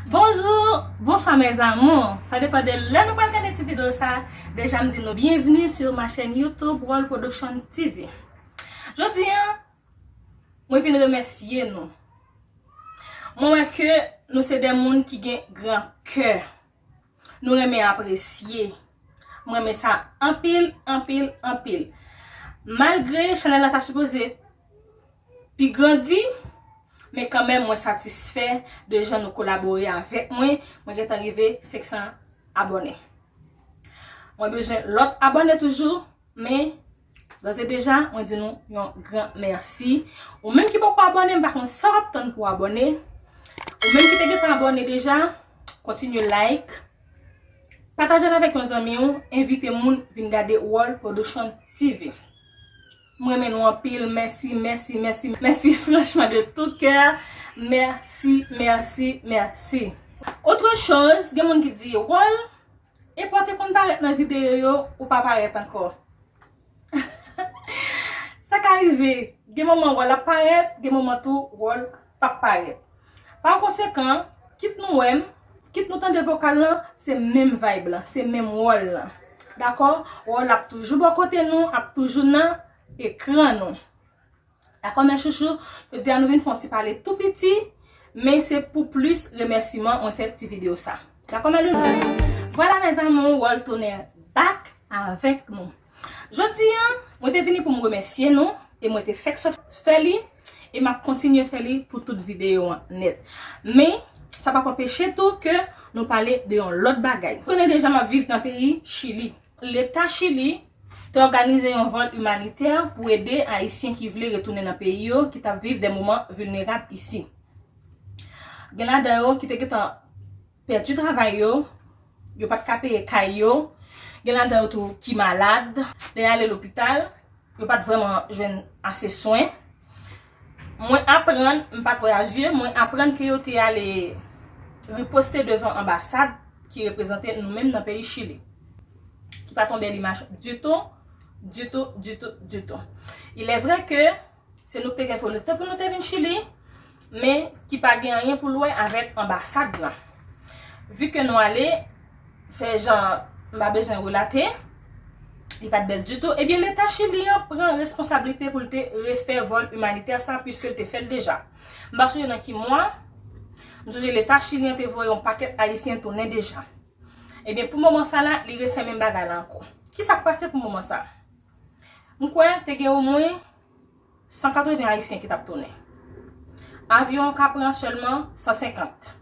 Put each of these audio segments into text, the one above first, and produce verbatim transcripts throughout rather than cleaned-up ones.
Bonjou, bonswa mes amours. Sa depann de lè nou pral gade ti videyo sa. Deja m di nou byenvni sou ma chaîne YouTube World Production T V. Jodi an, mwen vin remèsye nou. Mwen wè ke nou se de moun ki gen gran kè. Nou renmen apresye. Mwen renmen sa anpil, anpil, anpil. Malgre chanèl la ta sipoze pi grandi, men kanmenm mwen satisfè de jan nou kolabore avèk mwen. Mwen gentan rive senk san abòne. Mwen bezwen lòt abòne toujou, men, dòz e deja, mwen di nou yon gran mèsi. Ou menm ki poko abòne, m pa konn sa w ap tann pou w abòne. Ou menm ki te gentan abòne deja, kontinye like. Pataje l avèk yon zanmi w, envite moun vin gade World Production T V. Mwen renmen nou anpil, mèsi, mèsi, mèsi, mèsi franchman de tout cœur. Mèsi, mèsi, mèsi. Autre chose, gen moun ki di, World, epa w te konn parèt nan videyo yo, ou pa parèt ankò. Sa ka rive, gen moman World ap parèt, gen moman tou World p ap parèt. Pa konsekan, kit nou wè m, kit nou tande vokal lan, se menm vibe lan, se menm World lan. Dakò? World ap toujou bò kote nou, ap toujou nan ekran nou. Dakò, mes chouchous, jodi a nou vin fè yon ti pale tou piti, men se pou plis remèsiman mwen fè ti videyo sa. Dakò, mes loulous? Vwala, mes amours, World tounen back avèk nou. Jodi a, mwen te vini pou m remèsye nou, e mwen te fèk sot fè li, e m ap kontinye fè li pou tout videyo an nèt. Men, sa p ap anpeche tou ke nou pale de yon lòt bagay. Ou konnen deja m ap viv nan peyi Chili. Leta Chili te òganize yon vòl imanitè pou ede Ayisyen ki vle retounen nan peyi yo, ki t ap viv de moman vilnerab isi. Gen ladan yo ki te gentan pèdi travay yo, yo pa t ka peye kay yo, gen ladan yo tou ki malad, lè y ale lopital, yo pa t vrèman jwenn ase swen. Mwen aprann, m pa t wè a zye, mwen aprann ke yo te ale riposte devan anbasad ki reprezante nou menm nan peyi Chili, ki pa t yon bèl imaj ditou, ditou, ditou, ditou. Il est vrai que se nou k te gen volonte pou nou te vin Chili, men ki pa gen anyen pou l wè avèk anbasad lan. Vi ke nou ale, fè jan m pa bezwen relate, li pa t bèl ditou. Ebyen, Leta Chili an pran responsablite pou l te refè vòl imanitè sa, piske l te fè l deja. M pa sonje nan ki mwa, m sonje Leta Chili an te voye yon pakèt Ayisyen tounen deja. Ebyen, pou moman sa la, li refè menm bagay la ankò. Kisa k pase pou moman sa? M kwè te gen omwen san katreven Ayisyen ki t ap tounen. Avyon an ka pran sèlman san senkant.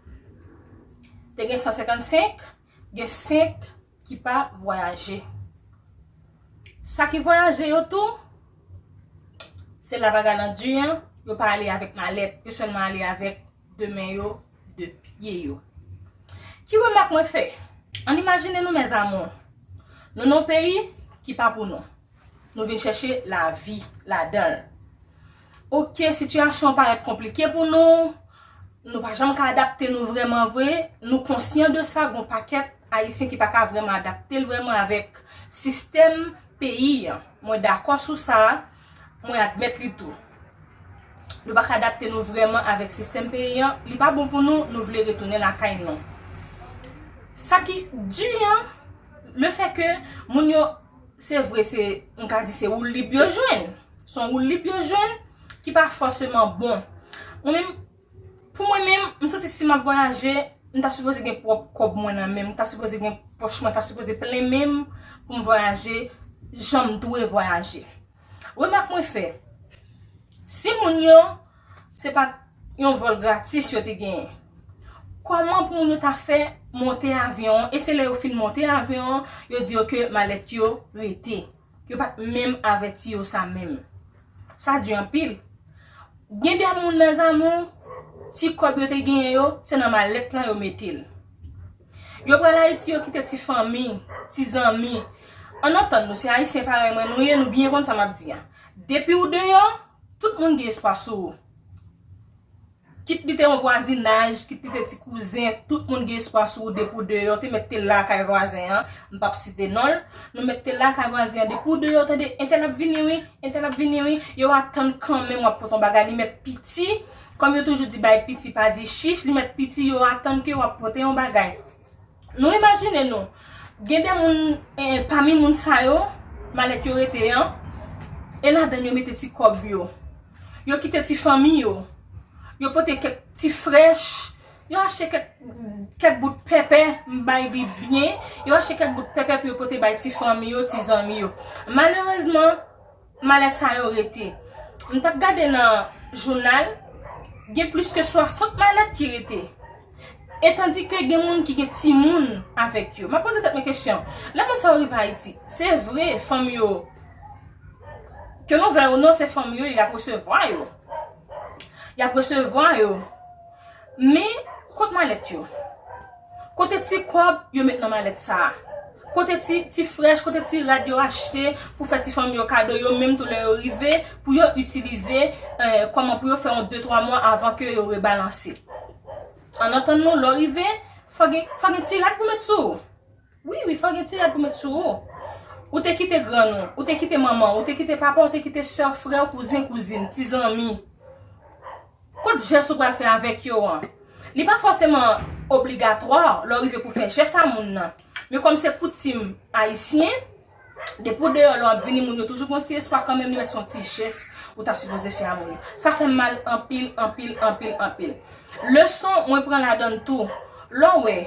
Te gen san senkannsenk, gen senk ki pa vwayaje. Sa ki vwayaje yo tou, se la bagay lan di an, yo pa ale avèk malèt, yo sèlman ale avèk de men yo, de pye yo. Ki remak mwen fè? Ann imajine nou, mes amours. Nou nan yon peyi ki pa pou nou. Nou vin chèche lavi ladan l. Oke, sitiyasyon an parèt konplike pou nou. Nou pa janm ka adapte nou vrèman vre. Nou konsyan de sa, gon pakèt Ayisyen ki pa ka vrèman adapte l vrèman avèk sistèm peyi an. Mwen dakò sou sa, mwen admèt li tou. Nou pa ka adapte nou vrèman avèk sistèm peyi an. Li pa bon pou nou, nou vle retounen lakay nou. Sa ki di an, le fè ke moun yo, se vre, se, m ka di se woulib yo jwenn. Se yon woulib yo jwenn ki pa fòseman bon. Mwen menm, pou mwen menm, m santi si m ap vwayaje, m ta sipoze gen pwòp kòb mwen nan men m, m ta sipoze gen pòch mwen, ta sipoze plen men m pou m vwayaje jan m dwe vwayaje. Remak mwen fè, si moun yo, se pa t yon vòl gratis yo te genyen, kòman pou moun yo ta fè monte avyon an, e se lè yo fin monte avyon an, yo di yo ke malèt yo rete? Yo pa t menm avèti yo sa menm. Sa di anpil. Gen de moun, mes amours, ti kòb yo te genyen yo, se nan malèt lan yo mete l. Yo pral Ayiti, yo kite ti fanmi, ti zanmi. Ann antann nou, se Ayisyen parèy mwen nou ye, nou byen konn sa m ap di a. Depi w deyò, tout moun gen espwa sou ou. Kit li te yon vwazinaj, kit li te ti kouzen, tout moun gen espwa sou ou depi w deyò. Te mèt te lakay vwazen an, m p ap site non l, nou mèt te lakay vwazen an, depi w deyò, tande, entèl ap vini wi, entèl ap vini wi, yo atann kanmenm w ap pote yon bagay, li mèt piti, Kòm yo toujou di, bay piti pa di chich, li mèt piti yo atann ke w ap pote yon bagay. Nou imajine nou, gen de moun, eh, pami moun sa yo, malèt yo rete an, e ladann yo mete ti kòb yo. Yo kite ti fanmi yo. Yo pote kèk ti frèch, yo achte kèk, kèk bout pèpè, m bay li byen, yo achte kèk bout pèpè pou yo pote bay ti fanmi yo, ti zanmi yo. Malerezman, malèt sa yo rete. M t ap gade nan jounal, gen plis ke swasant malèt ki rete. E tandi ke gen moun ki gen timoun avèk yo. M ap poze tèt mwen kesyon. Lè moun sa yo rive Ayiti, se vre, fanmi yo, ke nou vle ou non, se fanmi yo, y ap resevwa yo. Y ap resevwa yo. Men, kot malèt yo? Kote ti kòb yo met nan malèt sa a? Kote ti, ti frèch, kote ti rad yo achte pou fè ti fanmi yo kado, yo menm tou lè yo rive, pou yo itilize, eh, kòman pou yo fè yon de, twa mwa avan ke yo rebalanse? Ann antann nou, lè w rive, fò gen, fò gen ti rad pou met sou ou. Wi, wi, fò gen ti rad pou met sou ou. Ou te kite grann ou, ou te kite manman, ou te kite papa, ou te kite sè, frè, kouzen, kouzin, ti zanmi. Kot jès ou pral fè avèk yo an? Li pa fòseman obligatwa lè w rive pou fè jès a moun nan. Men kòm se koutim ayisyen, depi w deyò lè w ap vini, moun yo toujou gen yon ti espwa kanmenm, li mèt se yon ti jès ou ta sipoze fè a moun yo. Sa fè m mal anpil, anpil, anpil, anpil. Leson mwen pran ladann tou. Lè w wè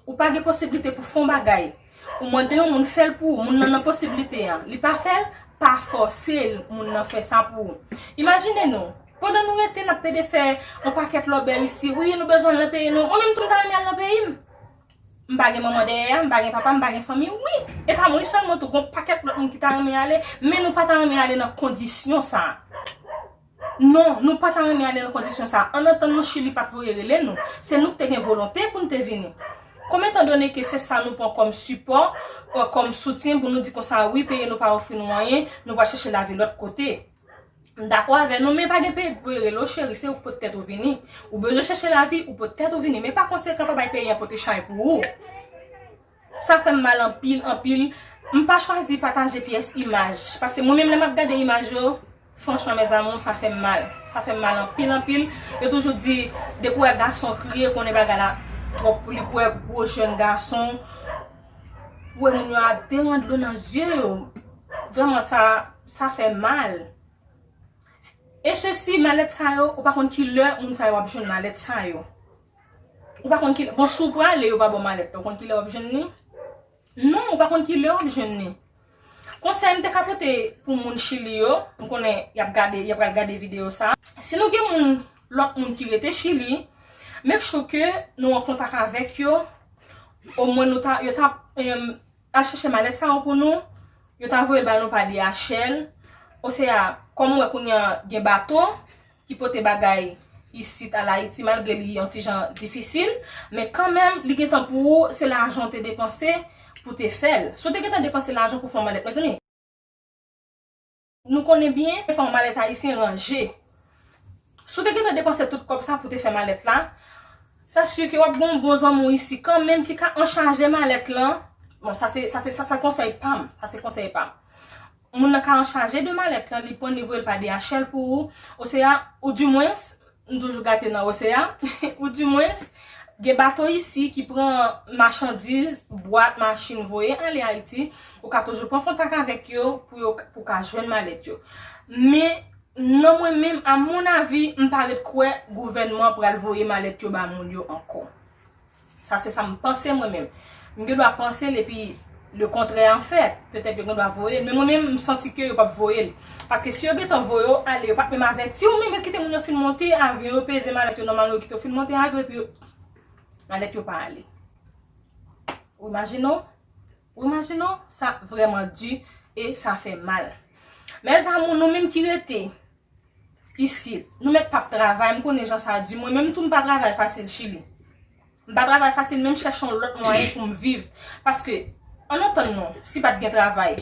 ou pa gen posiblite pou fè yon bagay, ou mande yon moun fè l pou ou, moun nan nan posiblite an, li pa fè l, pa fòse l, moun nan fè sa pou ou. Imajine nou, pandan nou rete n ap pede fè yon pakèt lòbèy isi, wi, nou bezwen al nan peyi nou. Mwen menm tou m ta renmen al nan peyi m. M pa gen manman dèyè a, m pa gen papa, m pa gen fanmi. Wi, e pa mwen sèlman tou, gon pakèt lòt moun ki ta renmen ale, men nou pa ta renmen ale nan kondisyon sa a. Non, nou pa ta renmen ale nan kondisyon sa a. Ann antann nou, Chili pa t voye rele nou. Se nou ki te gen volonte pou n te vini. Kòm etandone ke se sa nou pran kòm sipò, kòm soutyen pou nou di konsa, wi, peyi nou pa ofri nou anyen, nou pral chèche lavi lòt kote. M dakò avè nou, men pa gen peyi k voye rele w, cheri, se ou k pot tèt ou vini. Ou bezwen chèche lavi, ou pot tèt ou vini, men pa konsekan pa bay peyi an pote chay pou ou. Sa fè m mal anpil, anpil. M pa chwazi pataje pyès imaj, paske mwen menm lè m ap gade imaj yo, franchman, mes amours, sa fè m mal. Sa fè m mal anpil, anpil. Yo toujou di, depi w wè gason kriye, konnen bagay la twòp pou li, pou w wè gwo jèn gason, pou w wè moun yo ap deran dlo nan zye yo. Vrèman, sa, sa fè mal. E sesi, malèt sa yo, ou pa konn ki lè moun sa yo ap jwenn malèt sa yo. Ou pa konn ki lè, bon, si w prale, yo pa ba w malèt la, ou konn ki lè w ap jwenn li? Non, ou pa konn ki lè w ap jwenn li. Konsèy m te ka pote pou moun Chili yo, m konnen y ap gade, y ap pral gade videyo sa. Si nou gen moun, lòt moun ki rete Chili, make sure ke nou an kontak avèk yo, omwen nou ta, yo ta, em, al chèche malèt sa yo pou nou, yo ta voye l ba nou pa D H L, osea, kòm ou wè kounye a gen bato ki pote bagay isit al Ayiti, malgre li yon ti jan difisil, men kanmenm, li gentan pou ou, se lajan w te depanse pou te fè l. Si w te gentan depanse lajan pou fè yon malèt, mezanmi, nou konnen byen, fè yon malèt ayisyen ranje. Si w te gentan depanse tout kòb sa pou te fè malèt la, se si ke w ap gen yon bon zanmi w isi kanmenm ki ka anchaje malèt lan. Bon, sa se, sa se, sa se konsèy pa m. Sa se konsèy pa m. Moun nan ka anchaje de malèt lan, li pran, li voye l pa D H L pou ou, osea, oudimwens, m toujou gate nan osea, oudimwens, gen bato isi ki pran machandiz, bwat, machin, voye ale Ayiti, ou ka toujou pran kontak avèk yo pou yo, pou ka jwenn malèt yo. Men, nan mwen menm, a mon avi, m pa ret kwè gouvènman pral voye malèt yo ba moun yo ankò. Sa se sa m panse mwen menm. M gen dwa panse l epi le kontrè an fèt. Petèt yo gen dwa voye l. Men mwen menm, m santi ke yo p ap voye l. Paske si yo gentan voye w ale, yo pa t menm avèti w, menm yo kite moun yo fin monte avyon, yo peze malèt yo nòmalman, yo kite w fin monte avyon, epi yo, malèt yo pa ale. Ou imajine w? Ou imajine w? Sa vrèman di e sa fè mal. Mes amours, nou menm ki rete isit, nou mèt p ap travay, m konnen jan sa di. Mwen menm tou, m pa travay fasil Chili. M pa travay fasil, men m chèche yon lòt mwayen pou m viv. Paske, ann antann nou, si pa t gen travay,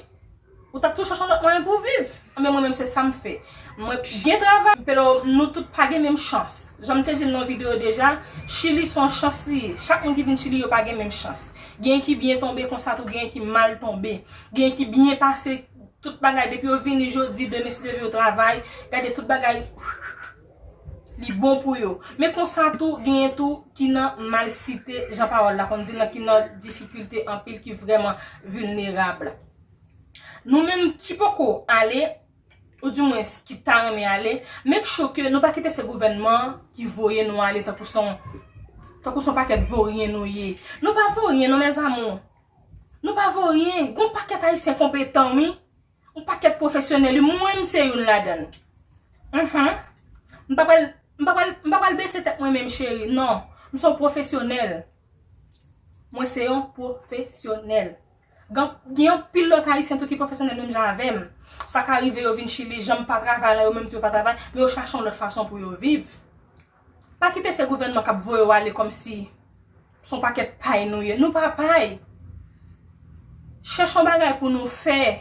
ou t ap tou chèche yon lòt mwayen pou w viv. Anben, mwen menm, se sa m fè. Mwen gen travay, pero nou tout pa gen menm chans. Jan m te di l nan yon videyo deja, Chili se yon chans li ye. Chak moun ki vin Chili, yo pa gen menm chans. Genyen ki byen tonbe konsa tou, genyen ki mal tonbe. Genyen ki byen pase, tout bagay, depi yo vini jodi, demen, si Dye vle, yo travay, gade tout bagay. li bon pou yo. Men konsa tou, genyen tou ki nan malsite, jan pawòl la konn di, nan ki nan difikilte anpil, ki vrèman vilnerab. Nou menm ki poko ale, oudimwens ki ta renmen ale, make sure ke nou pa kite se gouvènman ki voye nou ale tankou se yon, tankou se yon pakèt voryen nou ye. Nou pa voryen non, mes amours. Nou pa voryen. Gon pakèt Ayisyen konpetan, wi. Yon pakèt pwofesyonèl, wi. Mwen, m se youn ladan. Mhm. M pa pral, m pa pral, m pa pral bese tèt mwen menm, cheri. Non. M se yon pwofesyonèl. Mwen se yon pwofesyonèl. Gen, gen anpil lòt Ayisyen tou ki pwofesyonèl menm jan avè m. Sa ka rive yo vin Chili, jan m pa travay la, yo menm tou yo pa travay, men yo chache yon lòt fason pou yo viv. Pa kite se gouvènman k ap voye w ale kòmsi se yon pakèt pay nou ye. Nou pa pay. Chèche yon bagay pou nou fè.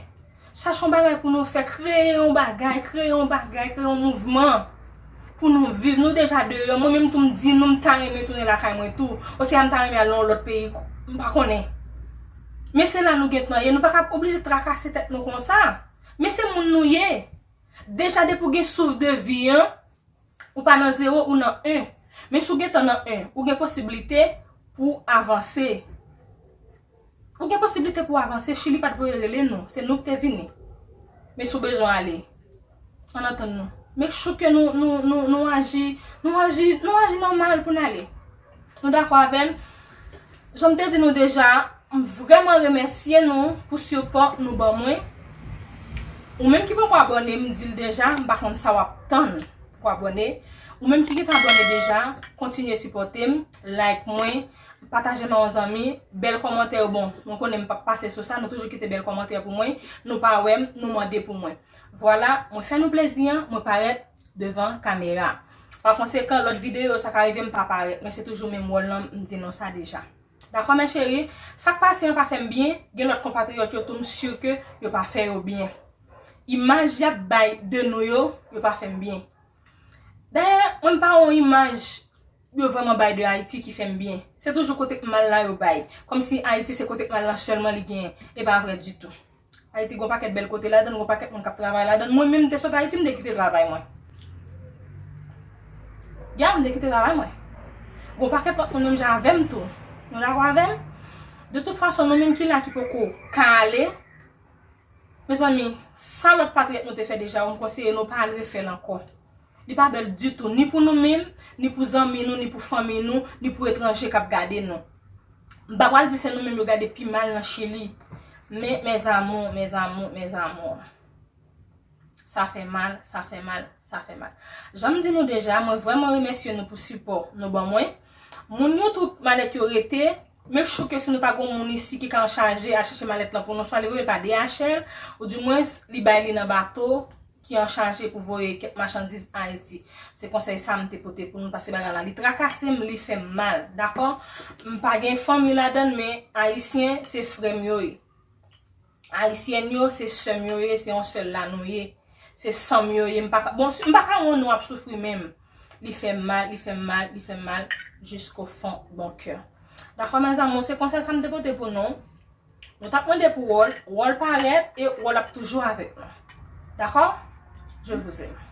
Chache yon bagay pou nou fè. Kreye yon bagay, kreye yon bagay, kreye yon mouvman pou nou viv. Nou deja deyò. Mwen menm tou m di nou m ta renmen tounen lakay mwen tou. Oswa m ta renmen al nan yon lòt peyi. M pa konnen. Men se la nou gentan ye. Nou pa ka oblije trakase tèt nou konsa. Men se moun nou ye. Deja depi w gen souf de vi an, ou pa nan zewo, ou nan en. Men si w gentan nan en, ou gen posiblite pou w avanse. Ou gen posiblite pou w avanse. Chili pa t voye rele nou. Se nou ki te vini. Men si w bezwen ale, ann antann nou. Make sure ke nou, nou, nou, nou aji, nou aji, nou aji nòmal pou n ale. Nou dakò avè m? Jan m te di nou deja, m vrèman remèsye nou pou sipò nou ban mwen. Ou menm ki poko abòne, m di l deja, m pa konn sa w ap tann pou w abòne. Ou menm ki gentan abòne deja, kontinye sipòte m, like mwen, pataje m a yon zanmi, bèl kòmantè yo, bon, mwen konnen m p ap pase sou sa, nou toujou kite bèl kòmantè pou mwen, nou pa wè m, nou mande pou mwen. Vwala, mwen fè nou plezi an, mwen parèt devan kamera. Pa konsekan, lòt videyo, sa ka rive m pa parèt, men se toujou menm wòl lan, m di nou sa deja. Dakò, mes chéries? Sa k pase an pa fè m byen, gen lòt konpatriyòt yo tou, m si ke yo pa fè yo byen. Imaj y ap bay de nou yo, yo pa fè m byen. Dayè, mwen m pa yon imaj yo vrèman bay de Ayiti ki fè m byen. Se toujou kote k mal la yo bay. Kòmsi Ayiti se kote k mal la sèlman li genyen. E pa vre ditou. Ayiti gon pakèt bèl kote ladan, gon pakèt moun k ap travay ladan. Mwen menm, m te sot Ayiti, m te kite travay mwen. Ya, m te kite travay mwen. Gon pakèt lòt moun menm jan avè m tou. Nou dakò avè m? De tout fason, nou menm ki la ki poko ka ale, mezanmi, sa lòt patriyòt nou te fè deja, m konseye nou pa al refè l ankò. Li pa bèl ditou, ni pou nou menm, ni pou zanmi nou, ni pou fanmi nou, ni pou etranje k ap gade nou. M pa pral di se nou menm yo gade pi mal nan Chili. Men, mes amours, mes amours, mes amours. Sa fè mal, sa fè mal, sa fè mal. Jan m di nou deja, mwen vrèman remèsye nou pou sipò nou ban mwen. Moun yo tou malèt yo rete, make sure ke si nou ta gon moun isi ki ka anchaje al chèche malèt lan pou nou, swa li voye l pa D H L, oudimwens li bay li nan bato ki anchaje pou voye kèk machandiz Ayiti. Se konsèy sa m te pote pou nou, paske bagay la, li trakase m, li fè m mal, dakò? M pa gen fanmi ladan l, men Ayisyen, se frè m yo ye. Ayisyèn yo, se sè m yo ye, se yon sèl la nou ye. Se san m yo ye, m pa ka, bon, m pa ka wè nou ap soufri menm. Li fè m mal, li fè m mal, li fè m mal, jusqu'au fond de mon cœur. Dakò, mes amours, se konsèy sa m te pote pou nou. Nou t ap mande pou wòl, wòl parèt e wòl ap toujou avèk nou. Dakò? Je vous aime.